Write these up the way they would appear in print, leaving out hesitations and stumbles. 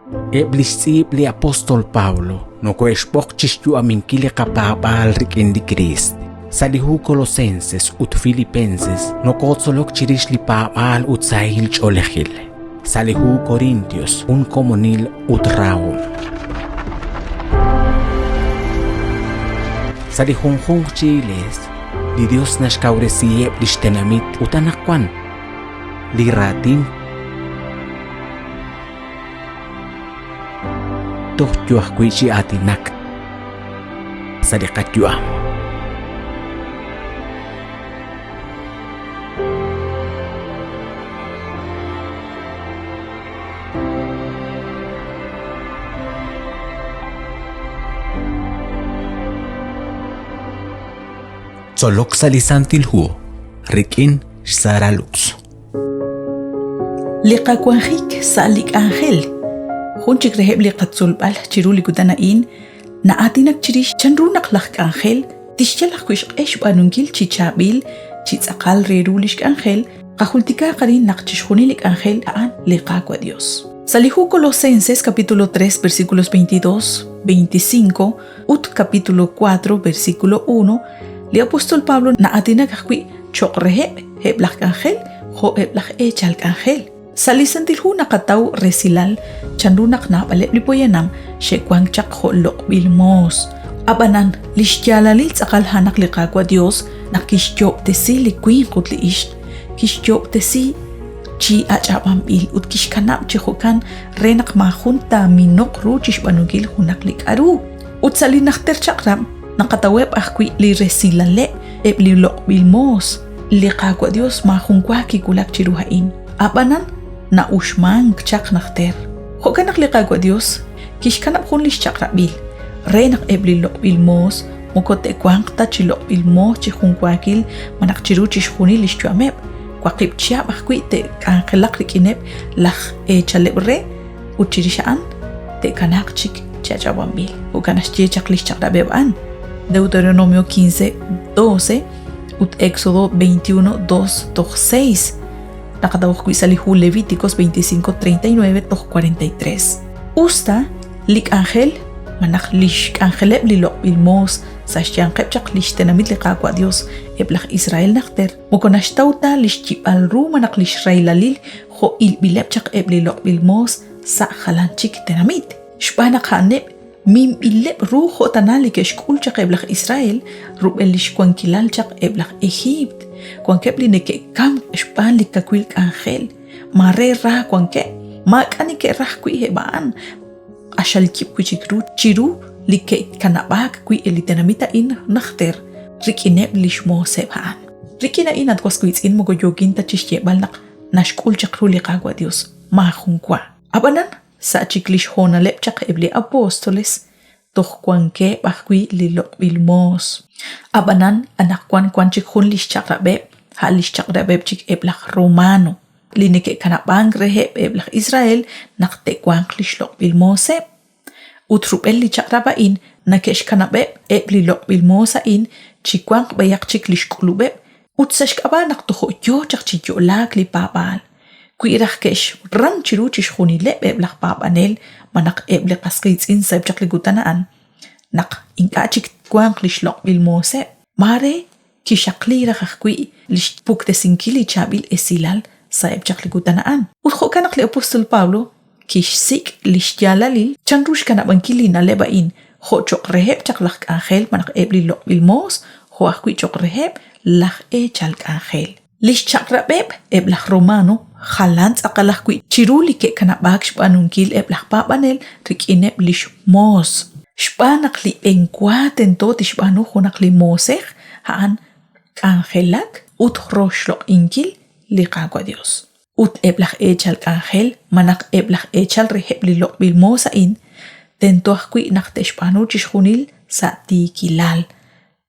Eb' li xtz'iib' li apóstol Pablo nokohe'xb'oq chi xyu'aminkil li qapaab'aal rik'in li Kriist. Sa' li hu Colosenses ut Filipenses nokotzolok chirix li paab'aal ut sahil ch'oolejil. Sa' li hu Corintios jun komonil ut rahom. Sa' li junjunq chi iglees, li Dios naxkawresiheb' lix tenamit ut anaqwan li raatin toj yo ajwi' chi aatinak sa' li qayu'am. Tzolok sa' li Santil Hu rik'in xSara Lux. Li qawanjik sa' li k'anjel. Jun chik reheb' li qatzolb'al chiru li kutan a'in na'aatinak chirix chanru naq laj k'anjel tixyal ajwi' xq'e xb'aanunkil chi chaab'il, chi tz'aqal re ru lix k'anjel, qajultikaaq arin naq chixjunil li k'anjel a'an li Qaawa' Dios. Sa' li hu Colosenses capítulo 3 versículos 22, 25 ut capítulo 4 versículo 1, li apóstol Pablo na'aatinak ajwi' cho'q reheb' eb' laj k'anjel jo' eb' laj eechal k'anjel. Sa' li Santil Hu naqataw resilal chanru naq naab'aleb' li poyanam xe'wank chaq jo' loq'b'il moos. Ab'anan, li xyaalalil tz'aqal a'an naq li Qaawa' Yos naq kixyoob'tesi li winq ut li ixq, kixyoob'tesi chi ach'ab'anb'il ut kixkanab' chi jo'kan re naq maajun taaminoq ru chi xb'aanunkil junaq li k'aru. Ut sa' li Najter Chaq'rab' naqataweb' ajwi' li resilaleb' eb' li loq'b'il moos. Li Qaawa' Yos maajun wa kiwulak chiru a'in, ab'anan na'uxmank chaq najter. Jo'kan naq li Qaawa' Yos kixkanab' jun li xchaq'rab'il re naq eb' li loq'b'il moos moko te'wanq ta chi loq'b'il moos chi junwaakil malaj chiru chixjunil li xyu'ameb', waqib' chihab' ajwi' te'k'anjelaq rik'ineb' laj eechaleb' re ut chirix a'an te'kanaaq chik chi ach'ab'anb'il. Jo'kan naxye chaq li xchaq'rab'eb' a'an. Deuteronomio 15, 12 ut Éxodo 21, 2 toj 6. Naqataw ajwi' sa' li hu Levíticos 25, 39 toj 43. Usta li k'anjel malaj li xk'anjeleb' li loq'b'il moos sa' xyanqeb' chaq li xtenamit li Qaawa' Dios eb' laj Israel najter, moko naxtaw ta li xyib'al ru malaj li xraylalil jo' ilb'ileb' chaq eb' li loq'b'il moos sa' jalan chik tenamit. Xb'aan naq a'aneb' minb'ileb' ru jo' tana li ke'xk'ul chaq eb' laj Israel rub'el li xwankilal chaq eb' laj Ejiipt, wankeb' li neke'kamk xb'aan li kawil k'anjel, maare ra wankeb', maak'a' neke'raj wi' eb' a'an, q'axal yib' wi' chik ru chiru li ke'kanab'aak wi' li tenamit a'in najter rik'ineb' li xmooseb' a'an. Rik'in a'in, at was wiitz'in, moko yookin ta chi xyeeb'al naq naxk'ul chaq ru li Qaawa' Yos, maajun wa. Ab'anan, Sa' chik li xhoonaleb' chaq eb' li apóstoles, toj wankeb' ajwi' li loq'b'il moos. Ab'anan, anaqwan wank chik jun li xchaq'rab'eb', a' li xchaq'rab'eb' chik eb' laj Romano, li neke'kanab'ank reheb' eb' laj Israel naq te'wanq li xloq'b'il mooseb'. Ut rub'el li chaq'rab' a'in neke'xkanab'eb' eb' li loq'b'il moos a'in chi wanq b'ayaq chik li xk'ulub'eb' Ut sa' xk'ab'a' naq tojo' yoo chaq chi yo'laak li paab'aal, wi raj ke'xram chiru chixjunileb' eb' laj paab'anel malaj eb' li qas qiitz'in sa'eb' chaq li kutan a'an, naq ink'a' chik twanq li xloq'b'il mooseb', maare kixaqli raj ajwi' li xpuktesinkil li chaab'il esilal sa'eb' chaq li kutan a'an. Ut jo'kan naq li apóstol Pablo kixsik' li xyaalalil chanru xkanab'ankil li na'leb' a'in, jo' cho'q reheb' chaq laj k'anjel malaj eb' li loq'b'il moos, jo' ajwi' cho'q reheb' laj eechal k'anjel. Li xchaq'rab'eb' eb' laj Romano jalan tz'aqal ajwi' chiru li ke'kanab'aak xb'aanunkil eb' laj paab'anel rik'ineb' li xmoos. Xb'aan naq li b'enwa tento tixb'aanu junaq li moosej a'an k'anjelak ut roxloq'inkil li Qaawa' Yos. Ut eb' laj eechal k'anjel malaj eb' laj eechal reheb' li loq'b'il moos a'in, tento ajwi' naq te'xb'aanu chixjunil sa' tiikilal,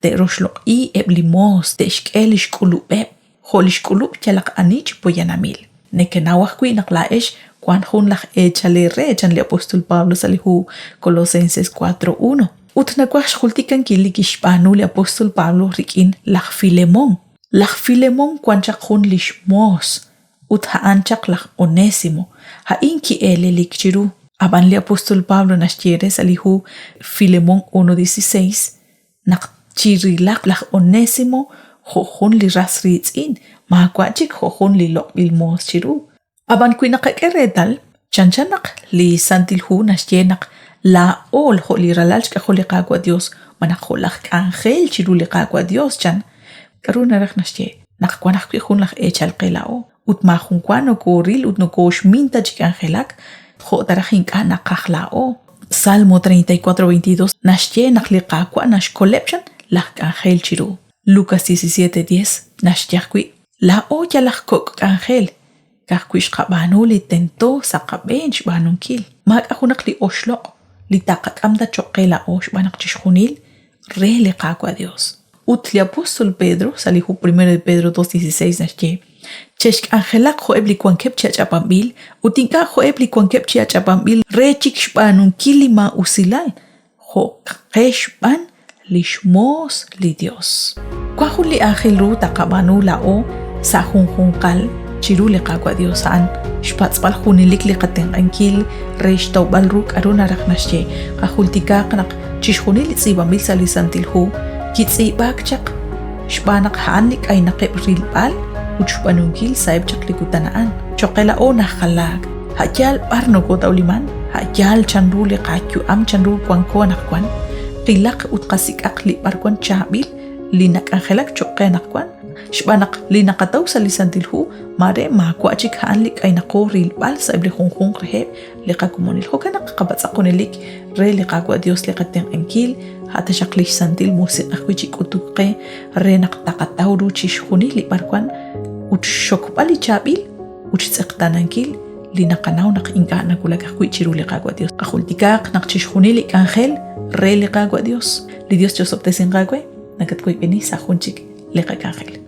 te'roxloq'i eb' li moos, te'xk'e li xk'ulub'eb', jo' li xk'ulub' yalaq ani chi poyanamil. Nekenaw ajwi' naq laa'ex wank jun laj eechal eere, chan li apóstol Pablo sa' li hu Colosenses 4:1. Ut nawaj xjultikankil li kixb'aanu li apóstol Pablo rik'in laj Filemón. Laj Filemón wan chaq jun li xmoos ut a'an chaq laj Onésimo, a'in ki'eelelik chiru. Ab'an li apóstol Pablo naxye re sa' li hu Filemón 1:16 naq chirilaq laj Onésimo jo' jun li ras riitz'in, maawa' chik jo' jun li loq'b'il moos chiru. Ab'an wi naqak'e reetal, chanchan naq li Santil Hu naxye naq laa'o jo' li ralal xk'ajol li Qaawa' Dios malaj jo' laj k'anjel chiru li Qaawa' Dios, chan. K'aru naraj naxye? Naq wank ajwi' jun laj eechal qe laa'o ut maajunwa nokooril ut nokooxmin ta chi k'anjelak jo' ta raj ink'a' naqaj laa'o. Salmo 34, 22 naxye naq li Qaawa' naxkoleb' chan laj k'anjel chiru. Lucas 17, 10 naxye ajwi', Laa'o yal aj kok' k'anjel, ka'ajwi' xqab'aanu li tento sa' qab'een xb'aanunkil. Maak'a' junaq li oxloq' li taqak'am ta choq' qe laa'o xb'aan naq chixjunil re li Qaawa' Dios. Ut li apóstol Pedro sa' li hu Primero de Pedro 2.16 naxye, Chexk'anjelaq jo'eb' li wankeb' chi ach'ab'anb'il ut ink'a' jo'eb' li wankeb' chi ach'ab'anb'il re chik xb'aanunkil li maa'usilal, jo'qex b'an li xmoos li Yos. Wank jun li aajel ru taqab'aanu laa'o sa' junjunqal chiru li Qaawa' Dios a'an xpatz'b'al junelik li qatenq'ankil re xtawb'al ru k'aru naraj naxye. Qajultikaaq naq chixjunil li tz'iib'anb'il sa' li Santil Hu kitz'iib'aak chaq xb'aan naq a'an li k'aynaqeb' rilb'al ut xb'aanunkil sa'eb' chaq li kutan a'an. Cho'q qe laa'o najalaak. A' yaal b'ar nokootawliman, a' yaal chanru li qayu'am, chanru wanko anaqwan, qilaq ut qasik'aq li b'arwan chaab'il li nak'anjelak cho'q qe anaqwan, xb'aan naq li naqataw sa' li Santil Hu maare maawa' chik a'an li k'aynaqo rilb'al sa'eb' li junjunq reheb' li qakomonil. Jo'kan naq qapatz'aq junelik re li Qaawa' Dios li qatenq'ankil, a' taxaq li xSantil Musiq' ajwi' chi k'utuk qe re naq taqataw ru chixjunil li b'arwan ut xxokb'al li chaab'il ut xtz'eqtaanankil li naqanaw naq ink'a' nawulak ajwi' chiru li Qaawa' Dios. Qajultikaaq naq chixjunil li k'anjel re li Qaawa' Dios. Li Dios chosob'tesinq aawe, nakatwoyb'eni sa' jun chik li qak'anjel.